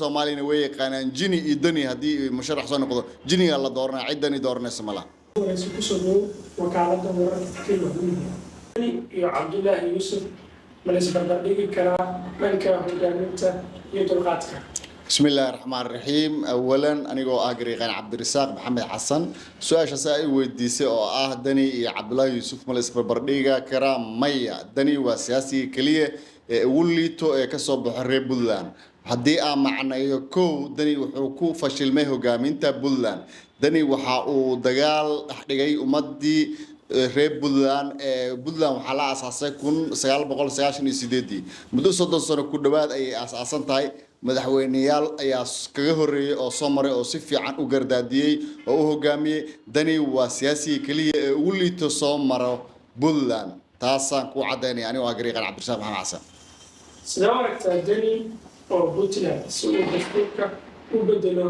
Soomaaliyana way yaqaanaan jini iyo Dani. Haddii musharax soo noqdo, jiniga la dooranaya, cid Dani dooranaysa ma laha. Waraysi kusoo dhowow wakaaladda wararka Kenya Media. Deni iyo Cabdulaahi Yuusuf ma la isbarbardhigi karaa dhanka hogaaminta iyo dulqaadka? Bismi illaahi raxmaan raxiim. Awalan, anigoo ah garyaqaan Cabdirasaaq Maxamed Xasan, su-aashaas ay weydiisay oo ah Dani iyo Cabdulaahi Yuusuf ma la isbarbardhigi karaa? Maya. Dani waa siyaasiga keliya ee ugu liito ee kasoo baxo reer Puntland. Haddii aan macnayo, kow, Dani wuxuu ku fashilmay hogaaminta Puntland. Dani waxa uu dagaal dhexdhigay ummadii reer Puntland. Ee Puntland waxaa la aasaasay 1998-dii, muddo 30 sano ku dhowaad ayay aasaasan tahay. Madaxweyneyaal ayaa kaga horreeyey oo soo maray oo si fiican u gardaadiyey oo u hogaamiyey. Dani waa siyaasiga keliya ee ugu liito soo maro Puntland. Taasaan ku caddaynaya anigoo ah garyaqaan Cabdirasaaq Maxamed Xasan. Sidee u aragtaa Deni oo Puntland si uu dastuurka u bedelo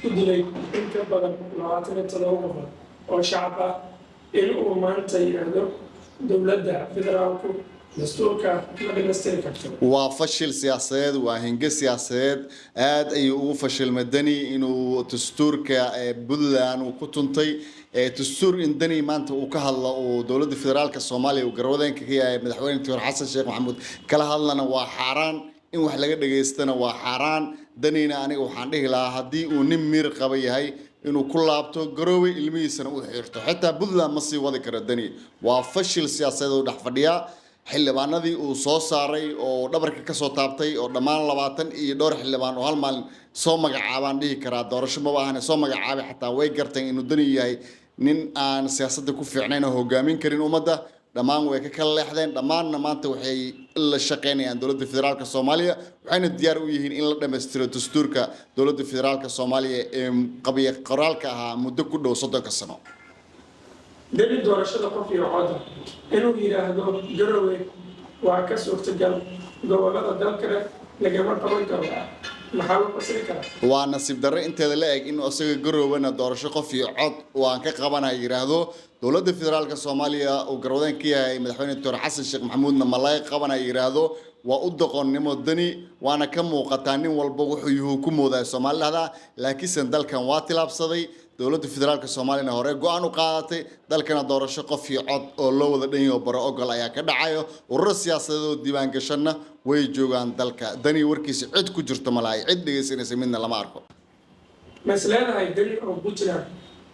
u dilay in ka badan 27 qofood oo shacab ah, in uu maanta yidhaahdo dowladda federaalku dastuurka ma dhamaystiri karto? Waa fashil siyaasadeed, waa hinge siyaasadeed. Aad ayuu ugu fashilmay Dani inuu dastuurka ee Puntland uu ku tuntay. Dastuur in Dani maanta uu ka hadlo, uu dowladda federaalka Soomaaliya uu garwadeenka ka yahay madaxweyne Doctor Xasan Sheekh Maxamuud kala hadlana waa xaaraan, in wax laga dhageystana waa xaaraan. Danina aniga waxaan dhihi lahaa, haddii uu nin miir qaba yahay, inuu ku laabto Garowe, ilmihiisana u xirto. Xitaa Puntland ma sii wadi karo. Dani waa fashil siyaasadeed oo dhex fadhiyaa. Xildhibaanadii uu soo saaray oo dhabarka kasoo taabtay oo dhammaan 20 iyo dhowr xildhibaan oo hal maalin soo magacaabaan dhihi karaa, doorasho maba ahane, soo magacaabay, xataa way garteen inuu Dani yahay nin aan siyaasadda ku fiicnayn oo hogaamin karin ummadda. Dhammaan way ka kala leexdeen, dhammaanna maanta waxay la shaqeynayaan dowladda federaalka Soomaaliya, waxayna diyaar u yihiin in la dhammaystiro dastuurka dowladda federaalka Soomaaliya ee qabya qoraalka ahaa muddo ku dhow 30-ka sano. Deni doorashada qof iyo coda inuu yidhaahdo Garowe waa ka suurtagal, gobolada dalkana lagama qaban karo, maxaa loo fasiri karaa? Waa nasiib darro inteeda la eg inuu isaga Garowana doorasho qof iyo cod waan ka qabanaya yidhaahdo, dowladda federaalka Soomaaliya uu garwadeen ka yahay madaxweyne Doctor Xasan Sheekh Maxamuudna ma laga qabanaya yidhaahdo. Waa u doqonnimo Dani, waana ka muuqataa. Nin walba wuxuu yuhu ku moodaya Soomaali dhahdaa, laakiinse dalkan waa tilaabsaday. Dowladda federaalka Soomaaliyana hore go-aan u qaadatay, dalkana doorasho qof iyo cod oo loo wada dhan yaho baro ogol ayaa ka dhacayo. Ururo siyaasadeed oo diiwaangashanna way joogaan dalka. Dani warkiisa cid ku jirto malahay, cid dhegaysanaysa midna lama arko. Ma is leedahay Deni oo Puntland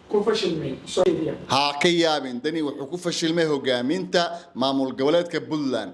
ku fashilmay Soomaaliya? Ha ka yaabin, Dani wuxuu ku fashilmay hogaaminta maamul goboleedka Puntland.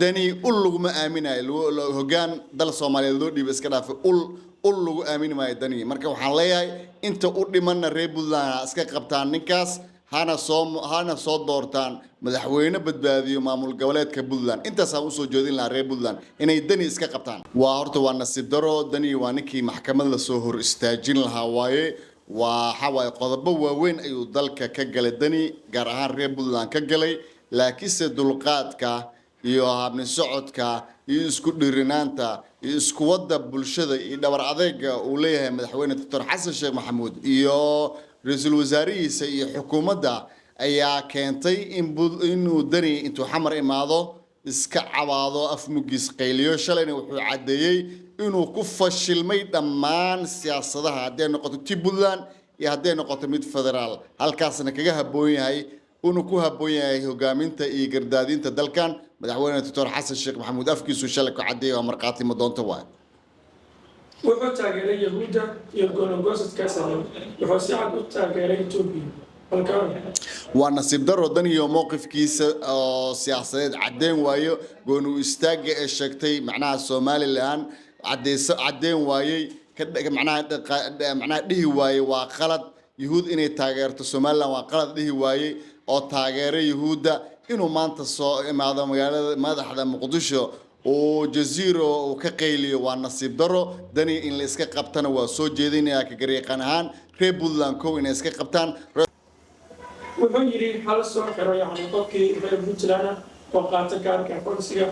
Dani ul laguma aaminayo hogaan dal Soomaaliyeed loo dhiiba, iska dhaafay, ul ul lagu aamini maayo Dani. Marka waxaan leeyahay, inta u dhimanna reer Puntland ha iska qabtaan ninkaas, hana soo doortaan madaxweyne badbaadiyo maamul goboleedka Puntland. Intaasaan usoo jeedin lahaa reer Puntland, inay Dani iska qabtaan. Waa horta waa nasiib daro. Dani waa ninkii maxkamad lasoo hor istaajin lahaa waaye. Waxa waaye, qodobo waaweyn ayuu dalka ka galay Dani, gaar ahaan reer Puntland ka galay, laakiinse dulqaadka iyo habni socodka iyo isku dhirinaanta iyo isku wadda bulshada iyo dhabar adeega uu leeyahay madaxweyne Doctor Xasan Sheekh Maxamuud iyo ra-iisul wasaarihiisa iyo xukuumadda ayaa keentay in inuu Dani intuu Xamar imaado iska cabaado, afmugiis qayliyo. Shalayna wuxuu caddeeyey inuu ku fashilmay dhammaan siyaasadaha, hadday noqoto ti Puntland iyo hadday noqoto mid federaal, halkaasna kaga habboon yahay, inuu ku habboon yahay hogaaminta iyo gardaadinta dalkan madaxweyne Doctor Xasan Sheekh Maxamuud. Afkiisu shalay ku caddeeyay, waa markhaati madoonto waay. Wuxuu taageeray Yahuudda iyo goonogoosadka SNM, wuxuu si cad u taageeray Etoobiya balkan. Waa nasiib daro Dan iyo mowqifkiisa oo siyaasadeed caddeyn waayo, gooni u istaagga ee sheegtay macnaha Somaliland cadeyso caddeyn waayey, macnaha dhihi waayey waa qalad Yuhuud inay taageerto Somaliland, waa qalad dhihi waayey oo taageeray Yuhuudda, inuu maanta soo imaado magaalada madaxda Muqdisho oo Jaziiro uu ka qayliyo waa nasiib daro. Dani in la iska qabtana waa soo jeedinayaa ka garyaqaan ahaan, reer Puntland kow inay iska qabtaan. Wuxuu yidhi hal soo xiro, yacni qofkii reer Puntland ah oo qaata kaarka aqoonsiga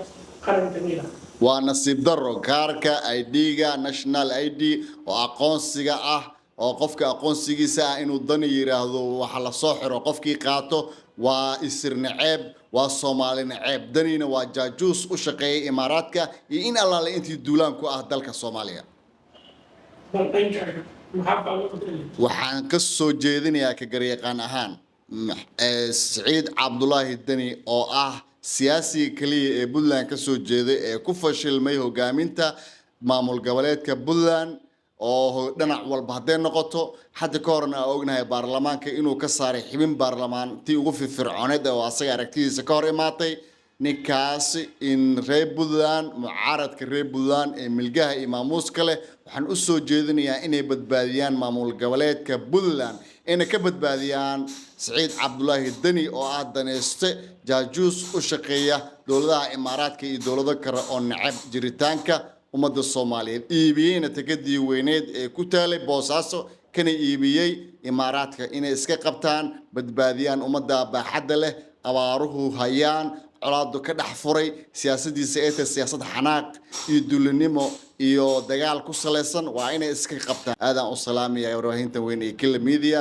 qaranka miila. Waa nasiib daro. Kaarka ID-ga, national ID oo aqoonsiga ah, oo qofka aqoonsigiisa ah, inuu Dani yiraahdo waxa la soo xiro qofkii qaato, waa isir naceeb, waa Soomaali naceeb. Danina waa jaajuus u shaqeeyay Imaaraadka iyo in allaale intii duulaan ku ah dalka Soomaaliya. Bal dhankaaga maxaa baa u diri? Waxaan ka soo jeedinayaa, ka garyaqaan ahaan, Siciid Cabdulaahi Deni oo ah siyaasiga keliya ee Puntland ka soo jeeday ee ku fashilmay hogaaminta maamul goboleedka Puntland, oo dhinac walba hadday noqoto, hadda ka horna aan ognahay baarlamaanka inuu ka saaray xibin baarlamaan tii ugu firfircooneed oo asaga aragtidiisa ka hor imaatay. Ninkaasi in reer Puntland, mucaaradka reer Puntland ee milgaha iyo maamuuska leh, waxaan u soo jeedinayaa inay badbaadiyaan maamul goboleedka Puntland, inay ka badbaadiyaan Siciid Cabdulaahi Deni oo ah daneyste jaajuus u shaqeeya dowladaha Imaaraadka iyo dowlado kale oo neceb jiritaanka ummadda Soomaaliyeed, iibiyeyna tikadii weyneed ee ku taalay Boosaaso, kana iibiyey Imaaraadka. Inay iska qabtaan, badbaadiyaan ummadda baaxadda leh, abaaruhu hayaan, colaadu ka dhex furay, siyaasadiisa ay tahay siyaasad xanaaq iyo dulinimo iyo dagaal ku salaysan, waa inay iska qabtaan. Aadaan u salaamaya warbaahinta weyn ee Kila Media.